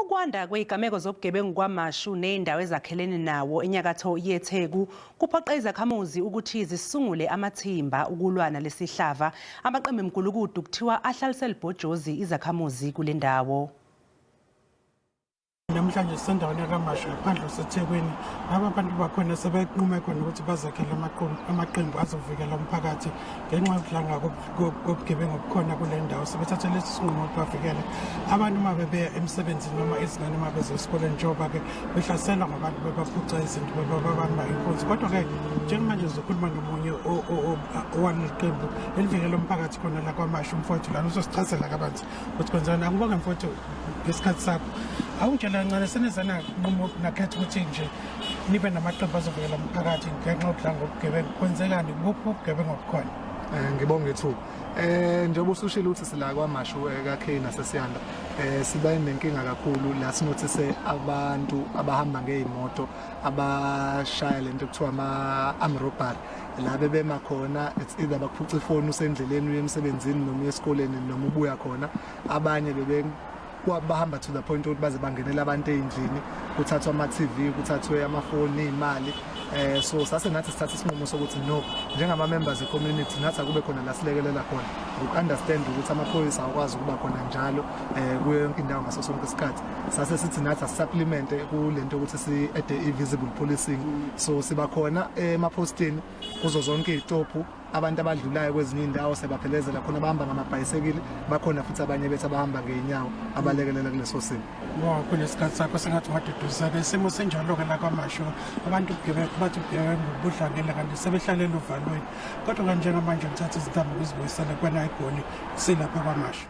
Ukwanda kwezigameko zobugebengu KwaMashu nezindawo ezakhelene nawo enyakatho yeTheku kuphoqe izakhamuzi ukuthi zisungule amathimba ukulwa nalesihlava. Amaqembu emgulukudu kuthiwa ahlalise libhojozi izakhamuzi kule ndawo. Namhlanje sisendaweni yakaMashu ngaphandle kwaseThekwini laba abantu bakhona sebenqume khona ukuthi bazakhele amaqembu azovikela umphakathi ngenxa yokudlanga kobugebengu obukhona kule ndawo. Sebethathe lesi sinqumo ukuthi bavikele abantu uma bebeya emsebenzini noma izingane uma beze esikoleni, njengoba-ke behlaselwa ngabantu bebaphuca izinto, bebabamba inkunzi. Kodwa-ke njengamanje ngizokhuluma nomunye owaleli qembu elivikela umphakathi khona la KwaMashu, umfowethu lana uzosichazela kabanzi ukuthi kwenzani. Angibonge mfowethu ngesikhathi sakho. Awungitshela kancane, seneze nanqumo nakhetha ukuthi nje nibe namaqembu azovikela umphakathi ngenxa yokudlanga kobugebengu. Kwenzekani? Kuphi ubugebengu obukhona? Ngibonga ithuba. Njengoba usushilo ukuthi sila KwaMashu ka-K naseSiyanda, siba nenkinga kakhulu la sinothise abantu abahamba ngey'moto abashaya lento ekuthiwa ama-arm robbery, la bebema khona, it's either bakuphuca ifoni usendleleni uye emsebenzini noma uye esikoleni noma ubuya khona. Abanye bebe bahamba to the point ukuthi baze bangenele abantu ey'ndlini, kuthathwe ama-TV, kuthathwe amafoni, iy'mali. So sase nathi sithatha isinqumo sokuthi no, njengama members e-community nathi akube khona la silekelela khona, ngoku-understand ukuthi amaphoyisa awakwazi ukuba khona njalo kuyo yonke indawo ngaso sonke isikhathi. Sase sithi nathi asisupplemente kule nto ukuthi si-add i-visible policing, so siba khona emapostini kuzo zonke iy'tophu. Abantu abadlulayo kwezinye iy'ndawo siyabaphelezela khona, abahamba ngamabhayisekili bakhona, futhi abanye bethu abahamba ngey'nyawo abalekelela kuleso simo. Ngoba kunesikhathi sakho sengathi ungaduduzeka. Isimo sinjalo-ke la KwaMashu, abantu ubugebengu bathi ubugebengu budlangile kanti sebehlalela uvalweni. Kodwa-ke njengamanje ngithatha izintambo ukuzibuyisela kwena eGoli, silapha KwaMashu.